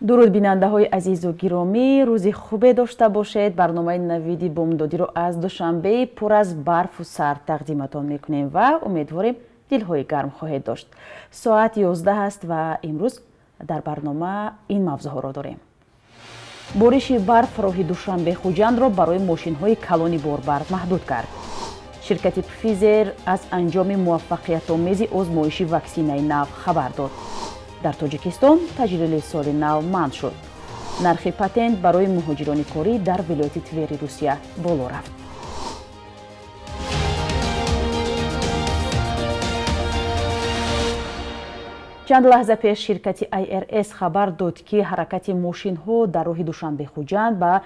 Дуруд бинандаҳои азизу гиромӣ, рӯзи хубе дошта бошед. Барномаи навиди бомдодиро аз Душанбеи пур аз барфу сард тақдиматон мекунем ва умедворем дилҳои гарм хоҳед дошт. Соат 11 аст ва имрӯз дар барнома ин мавзӯъҳоро дорем. Бориши барф роҳи Душанбе-Хуҷандро барои мошинҳои калони борбар маҳдуд кард. Ширкати Пфизер аз анҷоми муваффақиятомези озмоиши ваксинаи нав хабар дод. Дар Тоҷикистон таҷлили соли нав манъ шуд. Нархи патент барои муҳоҷирони корӣ дар вилояти Твери Русия боло рафт. Чанд лаҳза пеш ширкати IRS хабар дод, ки ҳаракати мошинҳо дар роҳи Душанбе-Хуҷанд ба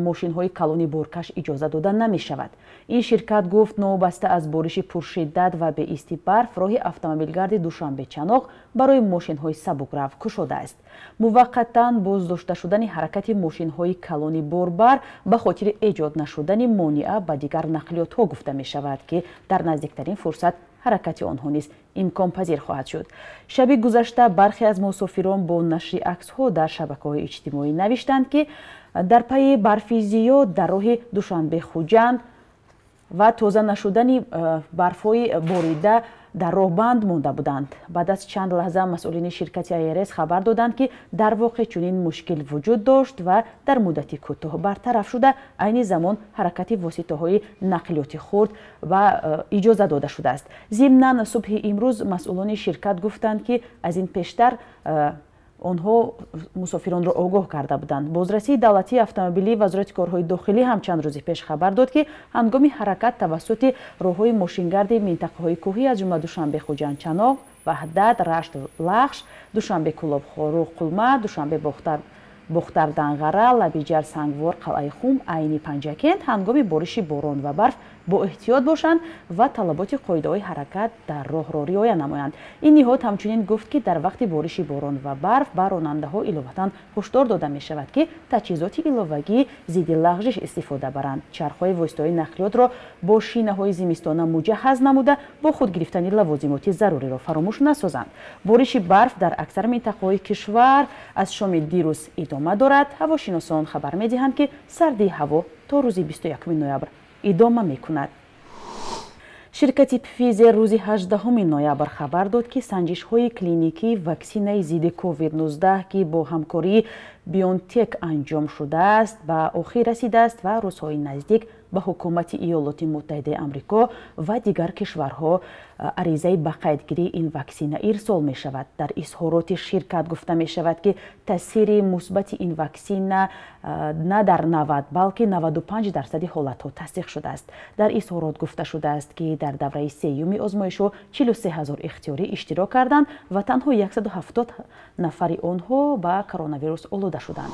мошинҳои калони боркаш иҷоза дода намешавад. Ин ширкат гуфт, новобаста аз бориши пуршиддат ва беисти барф, роҳи автомобилгарди Душанбе-Чаноқ барои мошинҳои сабукрав кушодааст. Муваққатан боздошта шудани ҳаракати мошинҳои калони борбар ба хотири эҷод нашудани монеа ба дигар нақлиётҳо гуфта мешавад, ки дар наздиктарин фурсат ҳаракати онҳо низ имконпазир хоҳад шуд. Шаби гузашта бархе аз мусофирон бо нашри аксҳо дар шабакаҳои иҷтимоӣ навиштанд, ки дар пайи барфи зиёд дар роҳи Душанбе-Хуҷанд ва тоза нашудани барфҳои борида дар роҳ банд монда буданд. Баъд аз чанд лаҳза масъулини ширкати IRS хабар доданд, ки дар воқеъ чунин мушкил вуҷуд дошт ва дар муддати кӯтоҳ бартараф шуда, айни замон ҳаракати воситаҳои нақлиёти хурд ва иҷоза дода шудааст. Зимнан субҳи имрӯз масъулони ширкат гуфтанд, ки аз ин пештар онҳо мусофиронро огоҳ карда буданд. Бозрасии давлатии автомобилии Вазорати корҳои дохилӣ ҳам чанд рӯзи пеш хабар дод, ки ҳангоми ҳаракат тавассути роҳҳои мошингарди минтақаҳои кӯҳӣ аз ҷумла Душанбе-Хуҷанд, Чаноқ, Ваҳдат, Рашт, Лахш, Душанбе-Кӯлоб, Хоруғ, Қулма, Душанбе Бохтар, Данғара, Лабиҷар, Сангвор, Қалъаи Хум, Айни, Панҷакент ҳангоми бориши борон ва барф бо эҳтиёт бошанд ва талаботи қоидаҳои ҳаракат дар роҳро риоя намоянд. Ин ниҳод ҳамчунин гуфт, ки дар вақти бориши борон ва барф ба ронандаҳо иловатан ҳушдор дода мешавад, ки таҷҳизоти иловагии зидди лағжиш истифода баранд, чархҳои воситаҳои нақлиётро бо шинаҳои зимистона муҷаҳҳаз намуда, бо худ гирифтани лавозимоти заруриро фаромӯш насозанд. Бориши барф дар аксар минтақаҳои кишвар аз шоми дирӯз идома дорад. Ҳавошиносон хабар медиҳанд, ки сардии ҳаво то рӯзи 21 ноябр идома мекунад. Ширкати Пфизер рӯзи 18 ноябр хабар дод, ки санҷишҳои клиникии ваксинаи зидди COVID-19, ки бо ҳамкории Бионтек анҷом шудааст, ба охир расидааст ва рӯзҳои наздик ба ҳукумати Иёлоти Муттаҳидаи Амрико ва дигар кишварҳо аризаи ба қайдгирии ин ваксина ирсол мешавад. Дар изҳороти ширкат гуфта мешавад, ки таъсири мусбати ин ваксина на дар 90, балки 95% ҳолатҳо тасдиқ шудааст. Дар изҳорот гуфта шудааст, ки дар давраи сеюми озмоишҳо 43 ҳазор ихтиёрӣ иштирок карданд ва танҳо 170 нафари онҳо ба коронавирус олуда шуданд.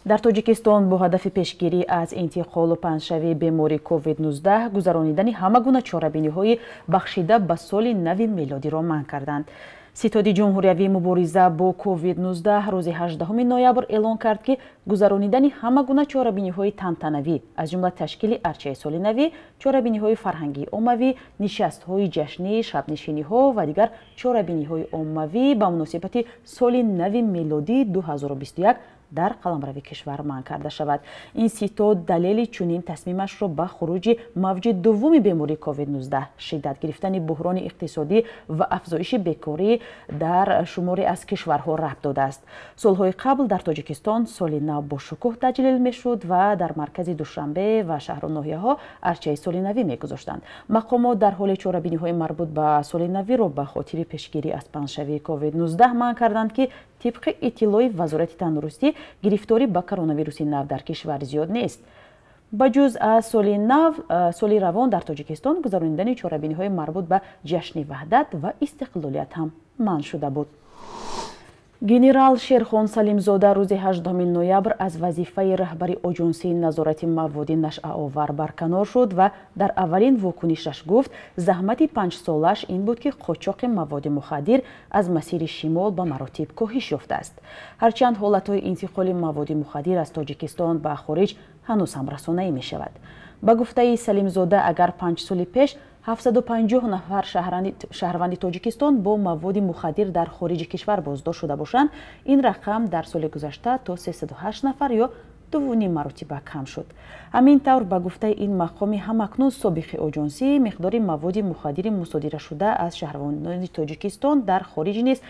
Дар Тоҷикистон бо ҳадафи пешгирӣ аз интиқолу паҳншавии бемории COVID-19 гузаронидани ҳама гуна чорабиниҳои бахшида ба соли нави мелодиро манъ карданд. Ситоди ҷумҳуриявии мубориза бо COVID-19 рӯзи 18 ноябр эълон кард, ки гузаронидани ҳама гуна чорабиниҳои тантанавӣ, аз ҷумла ташкили арчаи соли навӣ, чорабиниҳои фарҳангии оммавӣ, нишастҳои ҷашнӣ, шабнишиниҳо ва дигар чорабиниҳои оммавӣ ба муносибати соли нави мелодии 2021 дар қаламрави кишвар манъ карда шавад. Ин ситод далели чунин тасмимашро ба хуруҷи мавҷи дуввуми бемории COVID-19, шиддат гирифтани буҳрони иқтисодӣ ва афзоиши бекорӣ дар шуморе аз кишварҳо рабт додааст. Солҳои қабл дар Тоҷикистон соли нав бо шукӯҳ таҷлил мешуд ва дар маркази Душанбе ва шаҳру ноҳияҳо арчаи соли навӣ мегузоштанд. Мақомот дар ҳоли чорабиниҳои марбут ба соли навиро ба хотири пешгирӣ аз паҳншавии COVID-19 манъ карданд, ки тибқи иттилои Вазорати тандурустӣ гирифторӣ ба коронавируси нав дар кишвар зиёд нест. Ба ҷуз аз соли нав, соли равон дар Тоҷикистон гузаронидани чорабиниҳои марбут ба ҷашни ваҳдат ва истиқлолият ҳам манъ шуда буд. Генерал Шерхон Салимзода рӯзи 18 ноябр аз вазифаи раҳбари Оҷонсии назорати маводи нашъаовар барканор шуд ва дар аввалин вокунишаш гуфт, заҳмати панҷсолааш ин буд, ки қочоқи маводи мухаддир аз масири шимол ба маротиб коҳиш ёфтааст. Ҳарчанд ҳолатҳои интиқоли маводи мухаддир аз Тоҷикистон ба хориҷ ҳанӯз ҳам расонаӣ мешавад. Ба гуфтаи Салимзода, агар 5 соли пеш 750 нафар шаҳрванди Тоҷикистон бо маводи мухаддир дар хориҷи кишвар боздошт шуда бошанд, ин рақам дар соли гузашта то 308 нафар ё 2,5 маротиба кам шуд. Ҳамин тавр, ба гуфтаи ин мақоми ҳамакнун собиқи оҷонсӣ, миқдори маводи мухаддири мусодирашуда аз шаҳрвандони Тоҷикистон дар хориҷ низ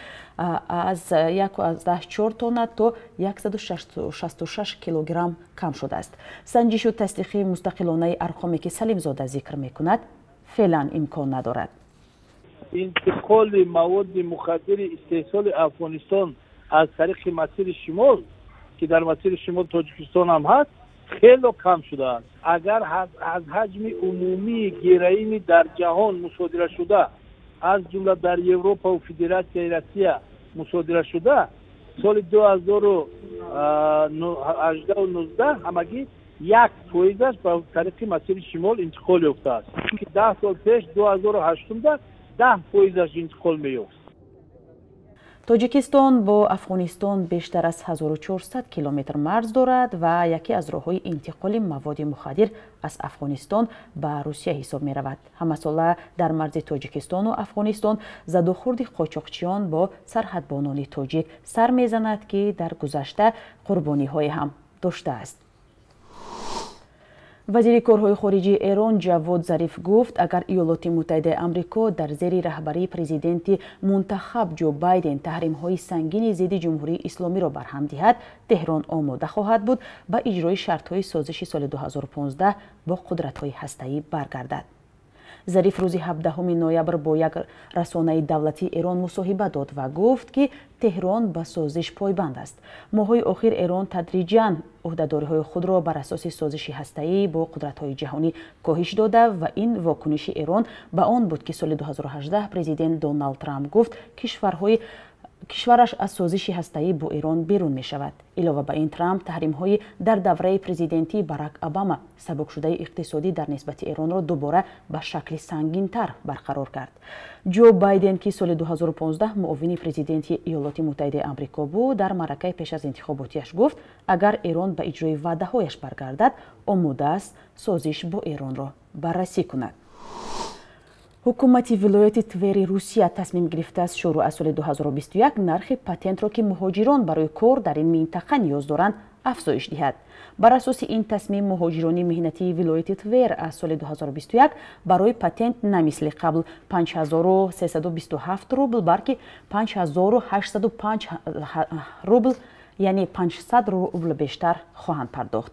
аз 1,4 тонна то 166 килограмм кам шудааст. Санҷишу тасдиқи мустақилонаи арқоме, ки Салимзода зикр мекунад, феълан имкон надорад. Интиқоли маводи мухаддири истеҳсоли Афғонистон аз тариқи масири шимол, ки дар масири шимол Тоҷикистон ҳам ҳаст, хело кам шудааст. Агар аз ҳаҷми умумии героини дар ҷаҳон мусодира шуда, аз ҷумла дар Европа ва Федератсияи Россия мусодира шуда, соли 2018-19 ҳамагӣ 1%-аш ба тариқи масири шимол интиқол ёфтааст. Ки 10 сол пеш 2008-да 10%-аш интиқол меёфт. Тоҷикистон бо Афғонистон бештар аз 1400 километр марз дорад ва яке аз роҳҳои интиқоли маводи мухаддир аз Афғонистон ба Русия ҳисоб меравад. Ҳамасола дар марзи Тоҷикистону Афғонистон задухӯрди қочоқчиён бо сарҳадбонони тоҷик сар мезанад, ки дар гузашта қурбониҳое ҳам доштааст. Вазири корҳои хориҷии Эрон Ҷавод Зариф гуфт, агар Иёлоти Муттаҳидаи Амрико дар зери раҳбарии президенти мунтахаб Ҷо Байден таҳримҳои сангини зидди Ҷумҳурии Исломиро барҳам диҳад, Теҳрон омода хоҳад буд ба иҷрои шартҳои созиши соли 2015 бо қудратҳои ҳастаӣ баргардад. Зариф рӯзи 17 ноябр бо як расонаи давлатии Эрон мусоҳиба дод ва гуфт, ки Теҳрон ба созиш пойбанд аст. Моҳҳои охир Эрон тадриҷан ӯҳдадориҳои худро бар асоси созиши ҳастаӣ бо қудратҳои ҷаҳонӣ коҳиш дода ва ин вокуниши Эрон ба он буд, ки соли 2018 президент Доналд Трамп гуфт, кишвараш аз созиши ҳастаӣ бо Эрон берун мешавад. Илова ба ин, Трамп таҳримҳои дар давраи президентии Барак Обама сабукшудаи иқтисодӣ дар нисбати Эронро дубора ба шакли сангинтар барқарор кард. Ҷо Байден, ки соли 2015 муовини президенти Иёлоти Муттаҳидаи Амрико буд, дар маъракаи пеш аз интихоботиаш гуфт, агар Эрон ба иҷрои ваъдаҳояш баргардад, омода аст созиш бо Эронро баррасӣ кунад. Ҳукумати вилояти Твери Русия тасмим гирифтааст шурӯъ аз соли 2021 нархи патентро, ки муҳоҷирон барои кор дар ин минтақа ниёз доранд, афзоиш диҳад. Бар асоси ин тасмим, муҳоҷирони меҳнатии вилояти Твер аз соли 2021 барои патент на мисли қабл 5327 рубл, балки 5805 рубл, яъне 500 рубл бештар хоҳанд пардохт.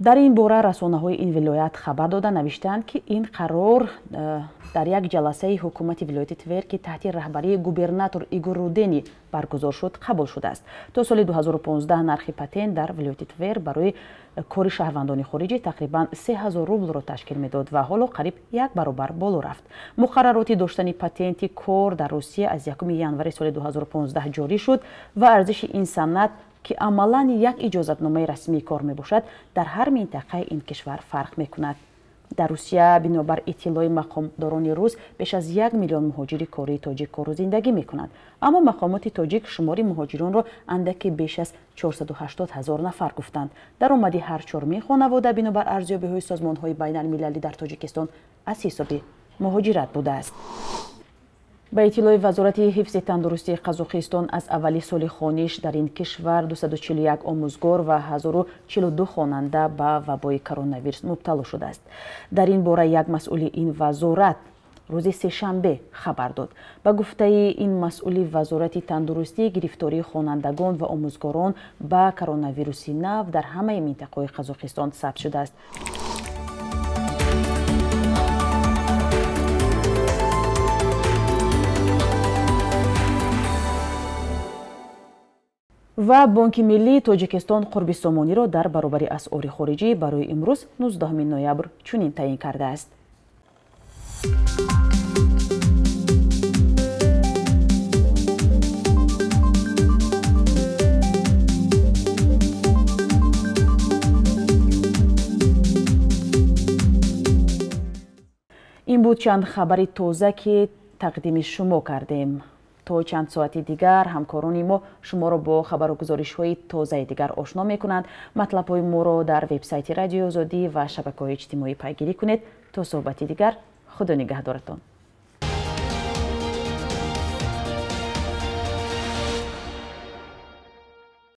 Дар ин бора расонаҳои ин вилоят хабар дода навиштаанд, ки ин қарор дар як ҷаласаи ҳукумати вилояти Твер, ки таҳти раҳбарии губернатор Игор Рудени баргузор шуд, қабул шудааст. То соли 2015 нархи патент дар вилояти Твер барои кори шаҳрвандони хориҷӣ тақрибан 3000 рублро ташкил медод ва ҳоло қариб як баробар боло рафт. Муқаррароти доштани патенти кор дар Русия аз 1 январи соли 2015 ҷорӣ шуд ва арзиши ин санад, ки амалан як иҷозатномаи расмии кор мебошад, дар ҳар минтақаи ин кишвар фарқ мекунад. Дар Русия, бинобар иттилои мақомдорони рус, беш аз 1 миллион муҳоҷири кории тоҷик кору зиндагӣ мекунанд. Аммо мақомоти тоҷик шумори муҳоҷиронро андаке беш аз 480 ҳазор нафар гуфтанд. Даромади ҳар чормин хонавода, бинобар арзёбиҳои созмонҳои байналмилалӣ дар Тоҷикистон, аз ҳисоби муҳоҷират будааст. Ба иттилои Вазорати ҳифзи тандурустии Қазоқистон, аз аввали соли хониш дар ин кишвар 241 омӯзгор ва 1042 хонанда ба вабои коронавирус мубтало шудааст. Дар ин бора як масъули ин вазорат рӯзи сешанбе хабар дод. Ба гуфтаи ин масъули Вазорати тандурустӣ, гирифтории хонандагон ва омӯзгорон ба коронавируси нав дар ҳамаи минтақаҳои Қазоқистон сабт шудааст. Ва Бонки Миллии Тоҷикистон қурби сомониро дар баробари асъори хориҷӣ барои имрӯз 19 ноябр чунин таъин кардааст. Ин буд чанд хабари тоза, ки тақдими шумо кардем. То чанд соати дигар ҳамкорони мо шуморо бо хабару гузоришҳои тозаи дигар ошно мекунанд. Матлабҳои моро дар вебсайти Радиои Озодӣ ва шабакаҳои иҷтимоӣ пайгирӣ кунед. То суҳбати дигар, Худо нигаҳдоратон.